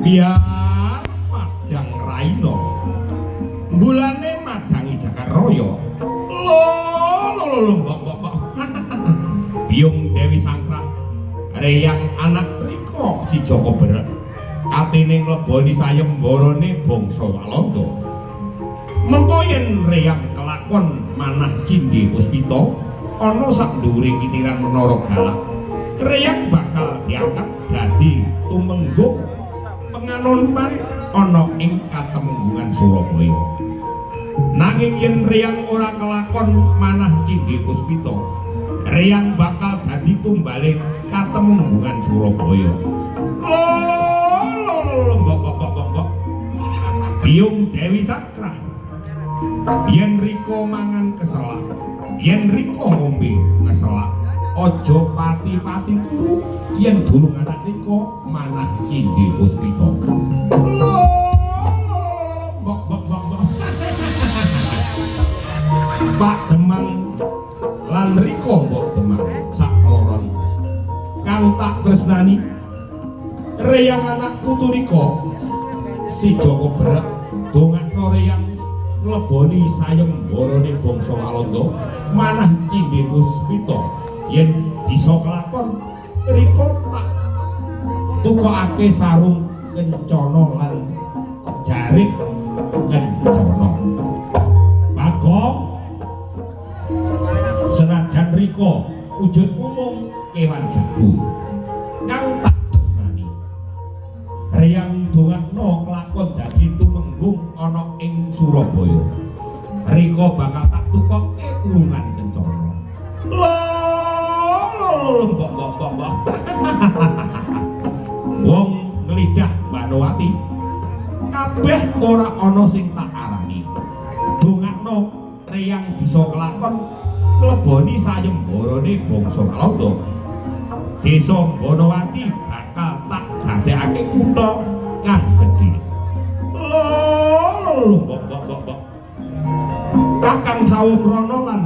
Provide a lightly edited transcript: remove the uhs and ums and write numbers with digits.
Biar padang raina bulane madangi jagat raya. Lho lho lho mbok mbok mbok. Biyung Dewi Sangkrah reyang anak Rika si Joko Berek atine ngleboni sayembarane bangsa Walanda. Mengko yen reyang kelakon manah Cindhe Puspita ana sak dhuwure kitiran Menara Galak, reyang bakal diangkat dadi tumenggung penganoman ana ing Katemenggungan Surabaya. Nanging yen reyang ora kelakon manah Cindhe Puspita, reyang bakal dadi tumbale Katemenggungan Surabaya. Lho lho lho mbok mbok mbok mbok. Biyung Dewi Sakrah yen rika mangan keselak, yen rika ngombe keselak, aja pati-pati turu yen durung anak rika manah Cindhe Puspita. Lho mbok mbok mbok mbok. Pak Demang lan rika mbok Demang sak keloron kang tak tresnani, reyang anak putu rika si Joko Berek dongakno reyang ngleboni sayembarane bangsa Walanda manah Cindhe Puspita. Yen bisa kelakon rika tak tukokake sarung kencana lan jarik kencana. Bagong senajan rika wujud umum kewan jago kang tak tresnani, reyang dongakno kelakon dadi tumenggung ana ing Surabaya, rika bakal tak tukoke kurungan kencana. Lho lho lho mbok mbok mbok mbok. Wong nglidah Banowati kabeh ora ana sing tak arani. Dongakno reyang bisa kelakon mleboni sayembarane bangsa Walanda. Desa Banowati bakal tak dadekake kutha kang gedhe. Lho lho mbok mbok mbok mbok. Kakang Sawumrana lan